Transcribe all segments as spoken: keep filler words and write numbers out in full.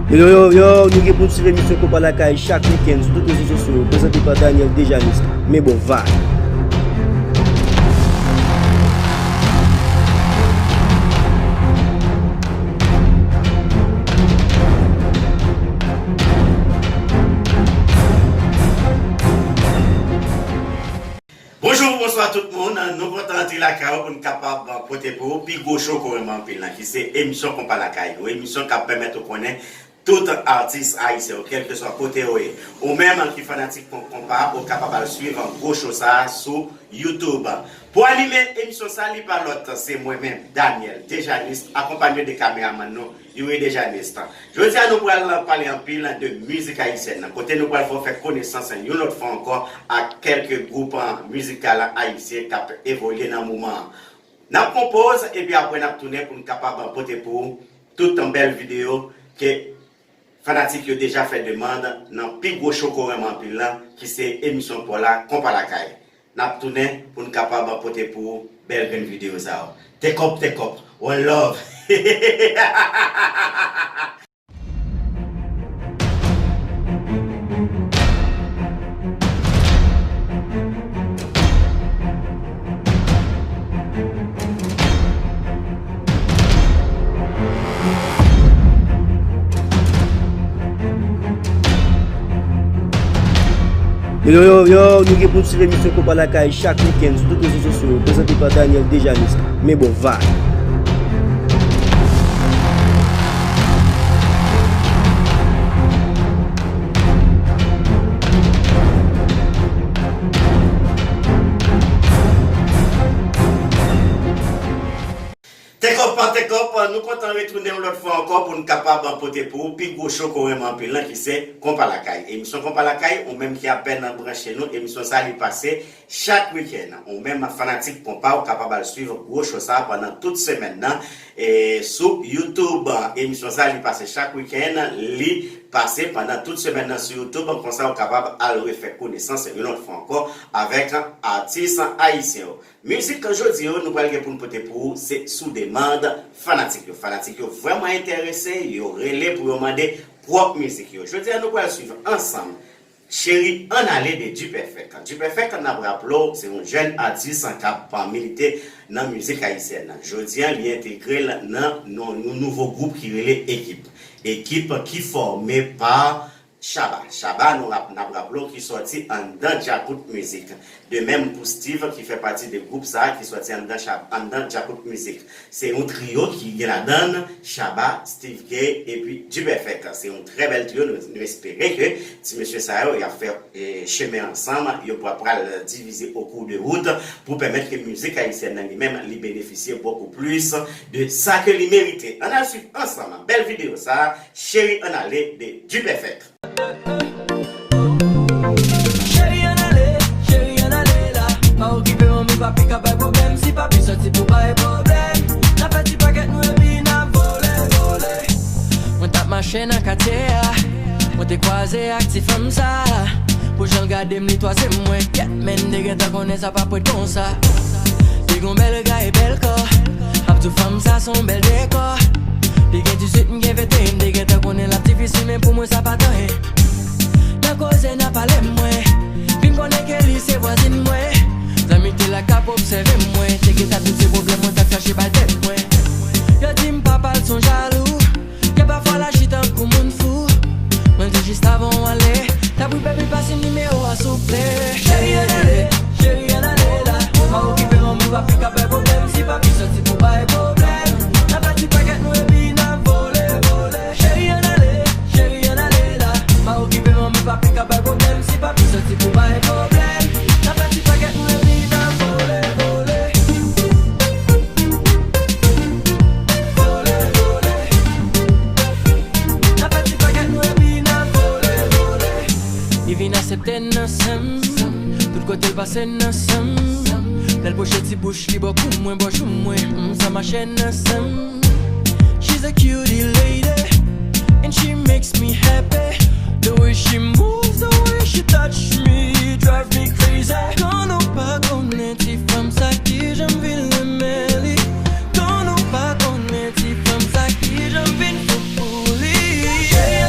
Yo, yo, yo, yo, nou gen pou n swiv emisyon Konpa Lakay chak wikenn sou tout rezo sosyo yo, prezante pa Daniel Dejanis. Men bon vibe. Bonjou, bonswa tout moun. Nou kontan antre lakay ou pou n kapab pote pou ou pi gwo cho ke w renmen anpil lan, ki se emisyon Konpa Lakay. Yon emisyon k ap pèmèt ou konnen tout atis ayisyen yo, kèlkeswa kote yo ye. Ou menm ki fanatik kon-, konpa, ou kapab al swiv gwo cho sa a sou YouTube. Pou anime emisyon sa, li pa lòt, se mwen menm, Daniel Dejanis, akonpanye de kameramann nou, Youri Dejanis. Jodi a, nou pral pale anpil de mizik ayisyèn nan, kote nou pral fè w fè konesans yon lòt fwa ankò ak kèlke gwoup mizikal ayisyen k ap evolye nan moman an. N ap pran poz, epi apre n ap tounen pou n kapab pote pou ou tout yon bèl videyo ke fanatik yo deja fè demann nan pi gwo cho ke w renmen anpil lan, ki se emisyon pa w la, Konpa Lakay. N ap tounen pou n kapab pote pou ou bèl grenn videyo sa yo. Take up, take up. One love. Yo, yo, yo, yo, nou gen pou n swiv emisyon Konpa Lakay chak wikenn sou tout rezo sosyo yo, prezante pa Daniel Dejanis. Men bon vibe. Take up, take up, nou kontan retounen yon lòt fwa ankò pou n kapab pote pou ou pi gwo cho ke w renmen anpil lan, ki se Konpa Lakay. Emisyon Konpa Lakay, ou menm ki apèn branche nou, emisyon sa li pase chak wikenn. Ou menm fanatik konpa, ou kapab al swiv gwo cho sa pandan tout semèn nan, e, sou YouTube. Emisyon sa li pase chak wikenn, li pase pandan tout semèn nan sou YouTube, konsa ou kapab al refè konesans yon lòt fwa ankò avèk atis ayisyen yo. Mizik jodi yo nou pral gen pou n pote pou ou se sou demann fanatik yo. Fanatik yo vrèman enterese, yo rele pou yo mande pwòp mizik yo. Jodi a nou pral swiv ansanm Cheri Ann Ale de Duperfect. Duperfect, n ap raple w, se yon jèn atis k ap milite nan mizik ayisyèn nan. Jodi a, li entegre l nan, nan yon nouvo gwoup ki rele Ekip. Ekip ki fòme pa Shabba. Shabba, nou rap-, n ap raple w, ki sòti anndan Djakout Music. De menm pou Steve, ki fè pati de gwoup sa a, ki sòti anndan Shab-, anndan Djakout Music. Se yon triyo ki gen ladan l Shabba, Steve Gay, epi Duperfect. Se yon trè bèl triyo. Nou, nou espere ke ti mesye sa yo, y ap fè, e, chemen ansanm. Yo pral, pral divize o kou de wout pou pèmèt ke mizik ayisyèn nan li menm, li benefisye bokou plis de sa ke li merite. Ann al swiv ansanm bèl videyo sa a. Cheri Ann Ale de Duperfect. Cheri ann ale, cheri ann ale la. Pa okipe manmi, papi ka bay pwoblèm. Si papi sòti pou bay pwoblèm, n ap fè ti pakèt nou epi n ap vole, vole. Mwen t ap mache nan katye a, mwen te kwaze ak ti fanm sa. Pou jan l gade m, li twaze mwen. Yèt, men m te gentan konnen sa p ap ret konsa. Li gon bèl gay, bèl kò. Ap tou fanm sa se yon bèl dekò. Li gen dizuit, m gen venteyen, m te gentan konnen l ap difisil, men pou mwen sa pa t anyen. Nan koze, nan pale mwen vin konnen ke li se vwazin mwen. Zanmi te la k ap obsève mwen, te gentan tout se pwoblèm mwen t ap chache bay tèt mwen. Yo di m papa l se yon jalou. Gen pafwa l aji tankou moun fou. Mwen di jis avan w ale, t ap ripe pi pase nimewo a souple. Cheri ann ale, cheri ann ale la. Pa okipe manmi, papi ka bay pwoblèm. Si papi sòti pou bay pwoblèm, n ap fè ti pakèt nou epi n ap vole, vole. Cheri ann ale, cheri ann ale la. Pa okipe manmi, papi ka bay pwoblèm. Si papi sòti pou bay pwoblèm, n ap fè ti pakèt nou epi n ap vole, vole. Vole, vole. N ap fè ti pakèt nou epi n ap vole, vole. Li vin aksepte nan sen m. Tout kote l pase nan sen m. Lè l pwoche ti bouch li bò kou mwen, bò jou mwen. Mm, sa mache nan sen m. She's a cutie lady, and she makes me happy. The way she moves, the way she touch me, drive me crazy. Kan nou pa konnen ti fanm sa kijan m vin renmen li. Kan nou pa konnen ti fanm sa kijan m vin fou pou li. Cheri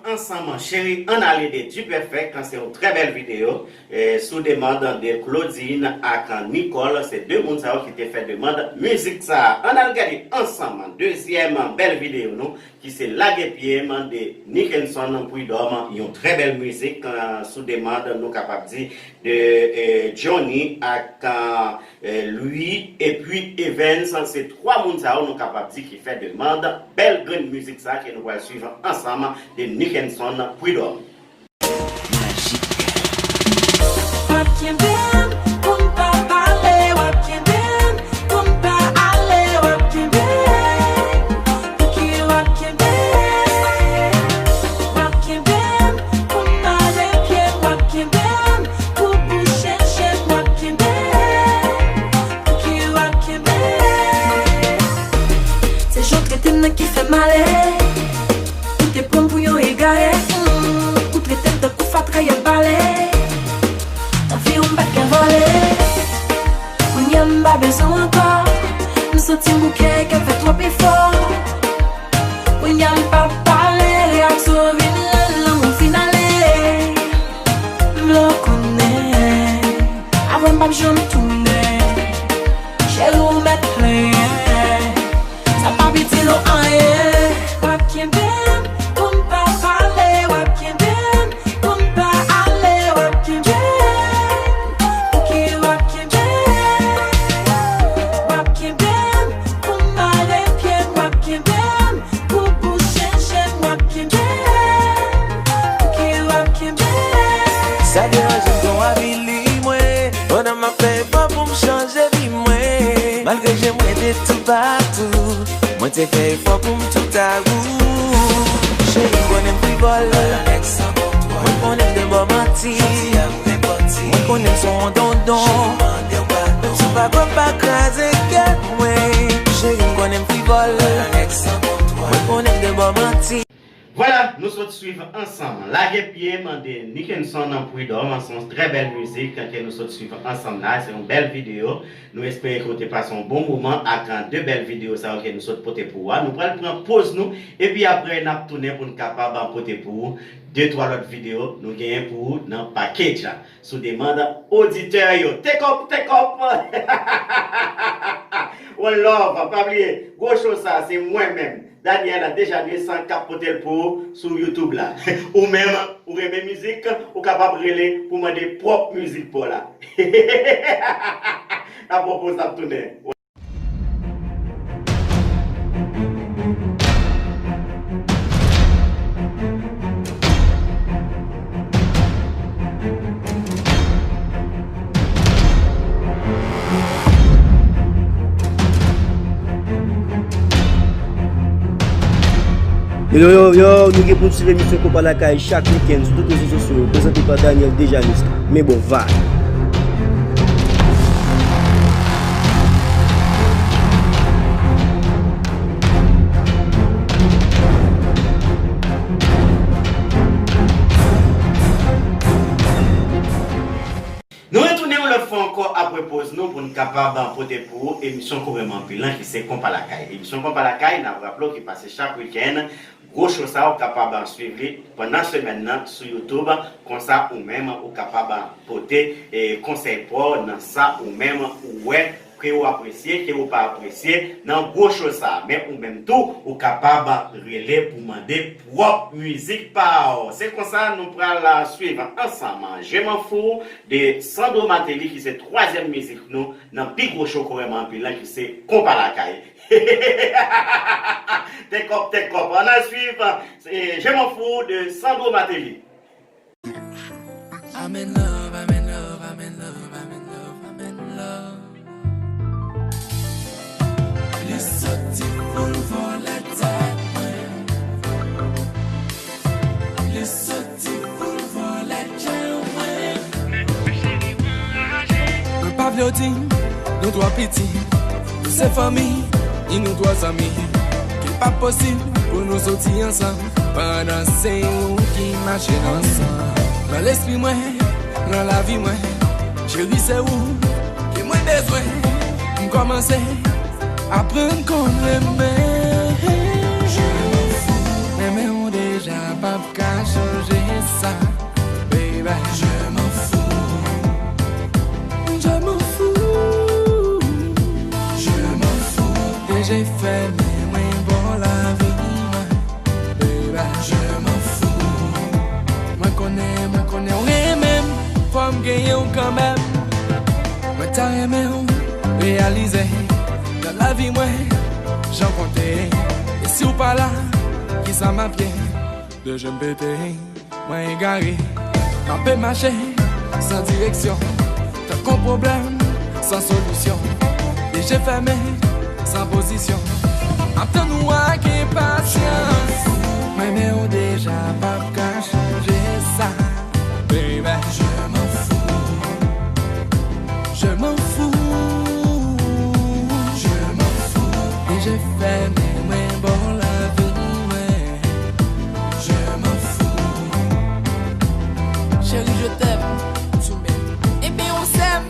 Ansanm, cheri, ann ale de Dupèfèk, se yon trè bèl videyo, eh, sou demann de Claudine ak Nicole, se de moun sa yo ki te fè demann mizik sa. Ann al gade ansanm dezyèm bèl videyo nou, ki se Lage Pye M de Nickenson Prud'homme, yon trè bèl mizik, eh, sou demann, nou kapab di, de, eh, Johnny ak, eh, Louis, epi Evans, se twa moun sa yo nou kapab di ki fè demann bèl grenn mizik sa ke nou pral swiv ansanm de Nickenson Prud'homme. Majik. W ap kenbe m pou m pa pale, w ap kenbe m pou m pa ale, w ap kenbe m. Pouki w ap kenbe m? W ap kenbe m pou m ale pye, w ap kenbe m pou bouch chenchen, w ap kenbe m. Pouki w ap kenbe m? Se jan w trete m nan ki fè m ale. Ou te pran m pou yon egare, mm, ou trete m tankou fatra y ap bale. Nan vi w m pa t gen vòlè. Kounye a m pa bezwen w ankò. M santi m bouke, kè m fè twòp efò. Kounye a m pa pale, reyaksyon an vin rèd, lanmou m fin ale. M vle w konnen, avè w m p ap janm tounen. Cheri, ou mèt plenyen. Sa p ap itil ou anyen. W ap kenbe m pou m pa pale, w ap kenbe m pou m pa ale, w ap kenbe m. Pouki w ap kenbe m? W ap kenbe m pou m ale pye m, w ap kenbe m pou bouch chenchen m, w ap kenbe m. Pouki w ap kenbe m? Sa deranje m, gon avili mwen. Pandan m ap fè efò pou m chanje vi mwen, malgre je mwen te toupatou, mwen te fè efò pou m tout a gou. Cheri, m konnen m frivòl, mwen konnen m de bò manti, mwen konnen m se yon dondon. Si w pa kwè, pa kraze kè mwen. Cheri, m konnen m frivòl, mwen konnen m de bò manti. Vwala, nou sot swiv ansanm Lage Pye M de Nickenson Prud'homme, se yon trè bèl mizik ke nou sot swiv ansanm la, se yon bèl videyo. Nou espere ke w te pase yon bon moman ak de bèl videyo sa yo ke nou sot pote pou ou a. Nou pral pran poz nou, epi apre n ap tounen pou n kapab pote pou ou de twa lòt videyo nou genyen pou ou nan package la. Sou demann oditè yo. Take up, take up! One love, pa bliye, gwo show sa, se mwen menm, Daniel Dejanis, k ap pote l pou ou sou YouTube la. Ou menm, ou renmen mizik, ou kapab rele pou mande pwòp mizik pa w la. N ap pran poz, n ap tounen. Yo, yo, yo, yo, nou gen pou n swiv emisyon Konpa Lakay chak wikenn sou tout rezo sosyo yo, prezante pa Daniel Dejanis. Men bon, va. Nou retounen yon lòt fwa ankò apre poz nou pou n kapab pote pou ou emisyon k renmen anpil lan ki se Konpa Lakay. Emisyon Konpa Lakay, n ap raple w ki pase chak wikenn. Gwo show sa, ou kapab swiv li pandan semèn nan sou YouTube. Konsa, ou menm, ou kapab pote, eh, konsèy pa w nan sa ou menm ou wè, ke ou apresye, ke ou pa apresye nan gwo show sa. Men ou menm tou, ou kapab rele pou mande pwòp mizik pa w. Se konsa, nou pral swiv ansanm Je m'en fous de Sandro Martelly, ki se twazyèm mizik nou nan pi gwo show k renmen anpil lan, ki se Konpa Lakay. Take up, take up. Ann al swiv, eh, Je m'en fous de Sandro Martelly. I'm in love, I'm in love, I'm in love, I'm in love, I'm in love. Li soti pou l vòlè tèt mwen. Li soti pou l vòlè kè mwen. Mwen pa vle w di m nou twò piti. Nou se fanmi, ni nou twò zanmi. Ki pa posib pou nou soti ansanm pandan se ou ki mache nan san. Nan lespri mwen, nan lavi mwen, cheri, se ou ke mwen bezwen. M kòmanse aprann konn renmen. Renmen w de Ja p ap ka chanje sa, baby. Je m'en fous. Je m'en fous. Je m'en fous. Deje fèmen mwen bò lavi mwen, baby. Je m'en fous. Mwen konnen, mwen konnen w renmen m, fò m genyen w kanmenm. Mwen ta renmen w reyalize nan lavi mwen, jan w konte. E si w pa la, kisa m ap ye? Deje m pete, mwen egare. M ape mache san direksyon, tankou pwoblèm san solisyon. Deje fèmen san pozisyon. M ap tann ou ak enpasyans. Mwen renmen w deja, p ap ka chanje sa, baby. Je m'en fous. Je m'en fous. Je m'en fous. Deje fèmen mwen bò lavi mwen. Je m'en fous. Chérie, je t'aime. Too bad. Ebyen, on s'aime.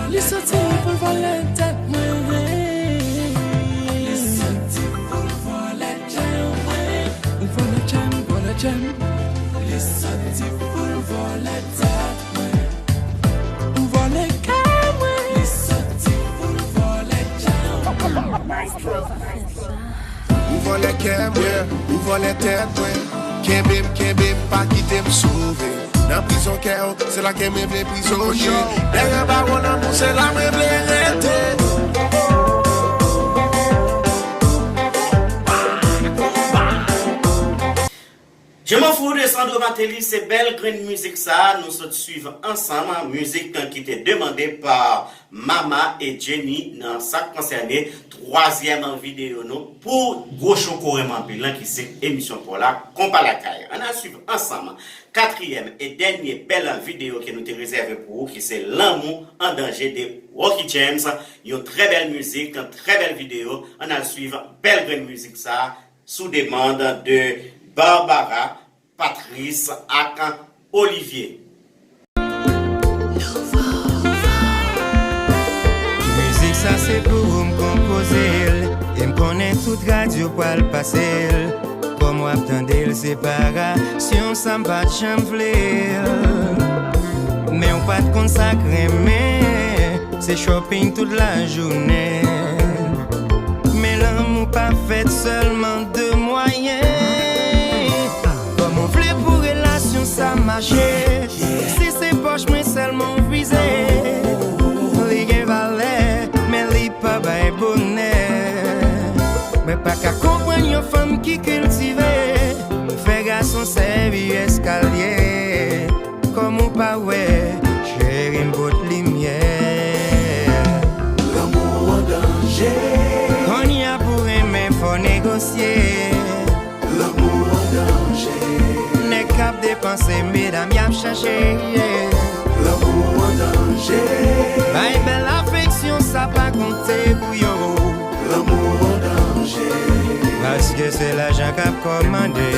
Li soti pou l vòlè tèt mwen. Li soti pou l vòlè tchèm mwen. Ou vòlè tchèm, vòlè tchèm. Li soti pou l vòlè tèt mwen. Ou vòlè kè mwen. Li soti pou l vòlè tchèm mwen. Ou vòlè kè mwen, ou vòlè tèt mwen. Kenbe m, kenbe m, pa kite m sove. Nan prizon kè w, se la ke mwen vle prizonye. Dèyè bawo lanmou, se la mwen vle rete. Je m'en fous de Sandro Martelly, se bèl grenn mizik sa a nou sot swiv ansanm, mizik ki te demande pa Mama e Jenny nan sa k konsène twazyèm videyo nou pou gwo cho ko renmen anpil lan ki se emisyon pa w la, Konpa Lakay. Ann al swiv ansanm katriyèm e dènye bèl videyo ke nou te rezève pou ou ki se Lanmou an danje de Rocky James. Yon trè bèl mizik, yon trè bèl videyo. Ann al swiv bèl grenn mizik sa a. Sou demann de Barbara, Patrice ak Olivier. Mizik sa se pou ou m konpoze l. E m konnen tout radyo pral pase l. Kòm w ap tande l, separasyon sa m pa t janm vle l. Men w pa t konn sa k renmen. Se shopping tout lajounen. Men lanmou pa fèt sèlman de mwayen. Kòman w vle pou relasyon sa mache? Si se pòch mwen sèlman w vize. Li gen valè, men li pa bay bonè. Mwen pa ka konprann yon fanm ki kiltive. Fè gason sèvi eskalye. Kòm ou pa wè, cheri m pot limyè. Lanmou an danje. Kounye a pou renmen fò negosye. Lanmou an danje. Nèg k ap depanse, medam y ap chache. Lanmou an danje. Bay bèl afeksyon, sa pa konte pou yo. Lanmou an danje. Paske se lajan k ap kòmande.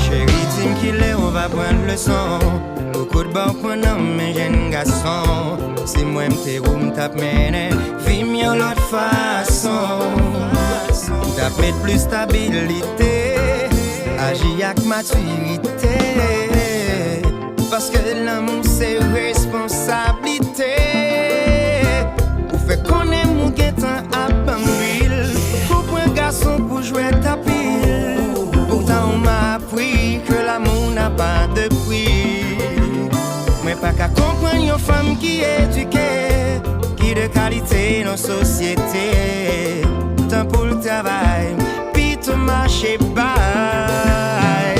Cheri, di m kilè ou va pran leson. Pou kout ba w pran nan men jenn gason. Si mwen m te ou, m t ap mennen vi m yon lòt fason. M t ap met plis stabilite, aji ak matirite. Paske lanmou se responsablite. Ou fè konnen m ou gentan ap ban m lwil. Ou pran gason pou jwèt anpil. Poutan ou m apri ke l'amour n'a pas de prix. Mwen pa ka konprann yon fanm ki edike, ki de kalite nan sosyete. Tan pou l travay, pito mache bay.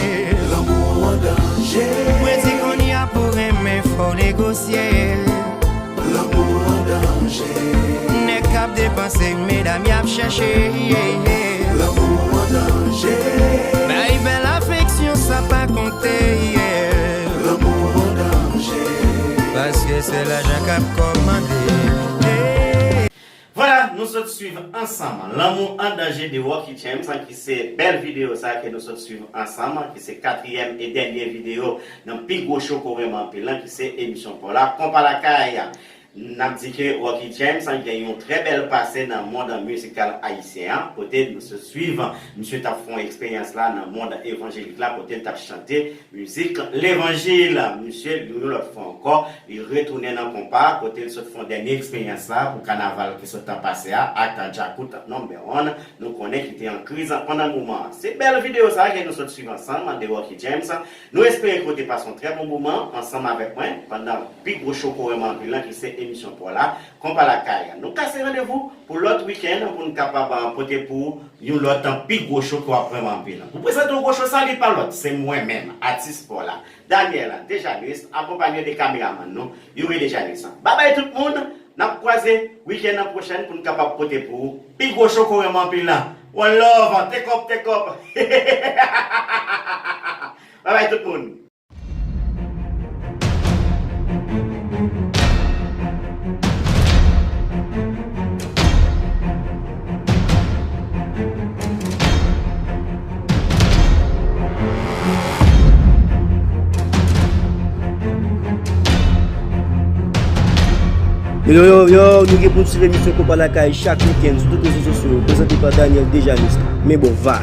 Lanmou an danje. Mwen di kounye a pou renmen fò negosye. Lanmou an danje. Nèg k ap depanse, medam y ap chèche. Lanmou an danje. Bay bèl afeksyon, sa pa konte. Lanmou an danje. Paske Jan k ap kòmande. Hey. Vwala, nou sot swiv ansanm Lanmou an danje de Rocky James, ki se bèl videyo sa ke nou sot swiv ansanm, ki se katriyèm e dènye videyo nan pi gwo cho ke w renmen anpil lan, ki se emisyon pa w la, Konpa Lakay. N ap di ke Rocky James gen yon trè bèl pase nan mond mizikal ayisyen an, kote nou sot swiv misye t ap fè yon eksperyans la nan mond evanjelik la, kote l t ap chante mizik levanjil. Misye, yon lòt fwa ankò, li retounen nan konpa, kote l sot fè yon dènye eksperyans la pou kanaval ki sot tan pase a, ak Djakout number one, nou konnen ki te an kriz pandan moman an. Se bèl videyo sa a ke nou sot swiv ansanm de Rocky James. Nou espere ke w te pase yon trè bon moman ansanm avèk mwen pandan pi gwo cho ke w renmen anpil lan, ki se emisyon pa w la, Konpa Lakay. Nou kase randevou pou lòt wikenn pou n kapab, ah, pote pou ou yon lòt, ah, pi gwo cho ke w ap renmen anpil lan. Pou prezante w gwo cho sa, li pa lòt, se mwen menm, atis pa w la, Daniel Dejanus, akonpanye de kameramann nou, Youri Dejanus. Babay tout moun, n ap kwaze wikenn nan pwochèn pou n kapab pote pou ou pi gwo cho ke w renmen anpil lan. One love, take up, take up. Babay tout moun. Yo, yo, yo, yo, nou gen pou n swiv emisyon Konpa Lakay chak wikenn sou tout rezo sosyo yo, prezante pa Daniel Dejanus. Men bon, va.